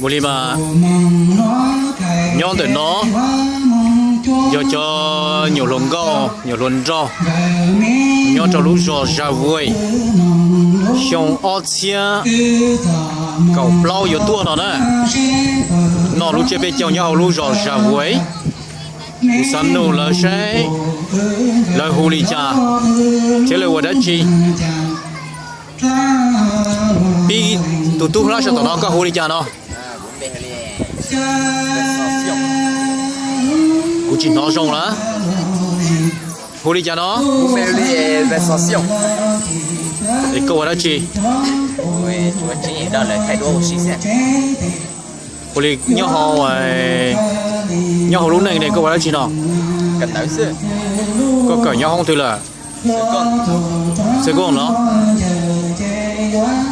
Mus li mas, nyob ntawm no yog cov nyuam hluas nkauj nyuam hluas nraug nyob rau lub zos Zas Vues, xyoo ob txhiab kaum plaub yuav tuaj no na. Noj lub tsiab peb caug nyob hauv lub zos Zas Vues. Kuv xav nug lawv saib lawv hu li cas thiab lawv ua dab tsi. Pib, tus tub hlob sab tom no koj hu li cas no? Kuv tsis hnov zoo lawm. Hu li cas no? Es koj ua dab tsi? Ua li nyob hauv, nyob hauv lub neej ne koj ua dab tsi no? Koj kawm nyob hoob twg lawm? Xev Kooj no.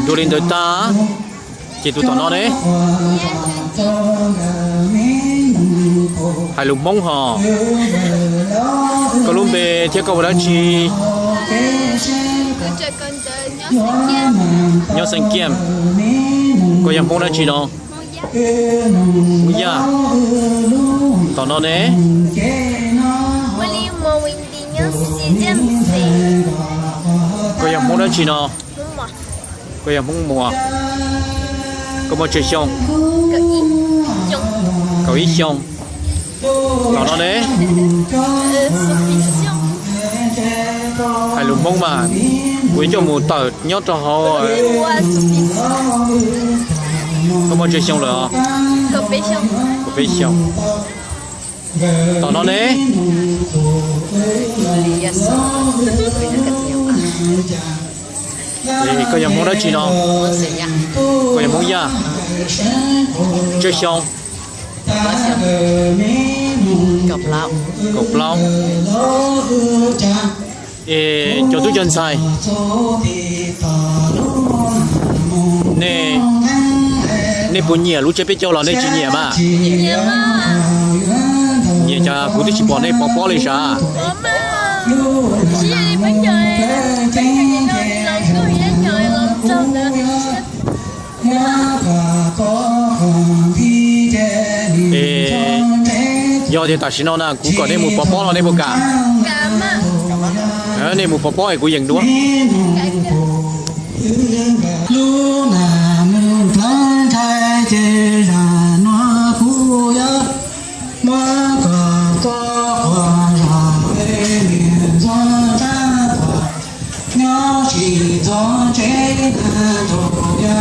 Dua li ntawd tag, ces tus tom no ne, hais lus Hmoob hos. Koj lub npe thiab koj ua dab tsi? Nyob Xeev Kiam. Koj yog Hmoob dab tsi no? Hmoob Yaj. Tom no ne? Koj yog Hmoob dab tsi no? Koj yog Hmoob Muas. Koj muaj tsawg xyoo? Kaum ib xyoo. Tom no ne? Hais lus Hmoob mas, kuv yuav coj mus tawm nyob rau hauv. Koj muaj tsawg xyoo lawm? Kaum peb xyoo. Tom no ne? Koj yog Hmoob dab tsi no? Koj yog Hmoob Yaj. Tsawg xyoo? Kaum plaub. Es cov tub cov ntxhais, nej puas nyiam lub tsiab peb caug los nej tsis nyiam mas? Nyiam cas kuv twb tsis pom nej pov pob li sav? Es yog tias tam sim no na kuv kom nej mus pov pob los nej puas kam? Nej mus pov pob es kuv yees dua.